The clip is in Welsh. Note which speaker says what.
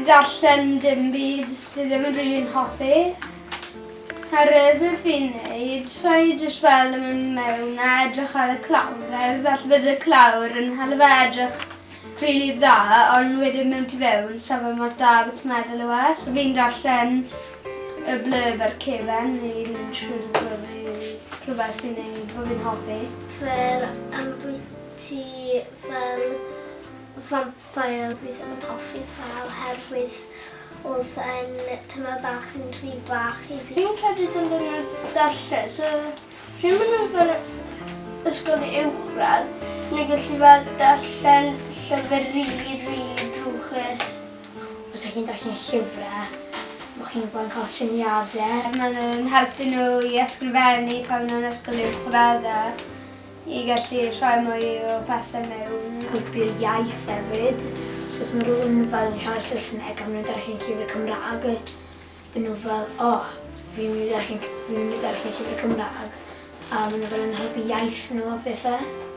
Speaker 1: 'di darllen dim byd fi ddim yn rili'n hoffi. Oherwydd beth fi'n neud, sa i jyst fel yn mynd mewn a edrych ar y clawr, er falle bydd y clawr yn hala fe edrych rili dda, ond wedyn mewn tu fewn, sa fe mor da beth meddwl yw e. So fi'n darllen y blurb ar cefen neu'n siŵr bod fi rhywbeth fi'n neud bod fi'n hoffi.
Speaker 2: Fel ambwyty fel vampire fi ddim yn hoffi fe oherwydd oedd e'n tymed bach yn rhy fach i fi.
Speaker 1: Fi'n credu dylen nhw darllen so pryd maen nhw fel ysgol uwchradd ni'n gallu fel darllen llyfr rili rili drwchus.
Speaker 3: Os ych chi'n darllen llyfrau, mae chi'n fel yn cael syniadau.
Speaker 1: Maen nhw'n helpu nhw i ysgrifennu pan maen nhw'n ysgol uwchradd a i gallu rhoi mwy o pethau mewn.
Speaker 3: Helpu'r iaith hefyd. So os mae rhywun fel yn siarad Saesneg a maen nhw'n darllen llyfr Cymraeg, bydden nhw fel, o, oh, fi'n mynd i darllen, fi'n mynd i darllen llyfr Cymraeg. A maen nhw fel yn helpu iaith nhw a pethau.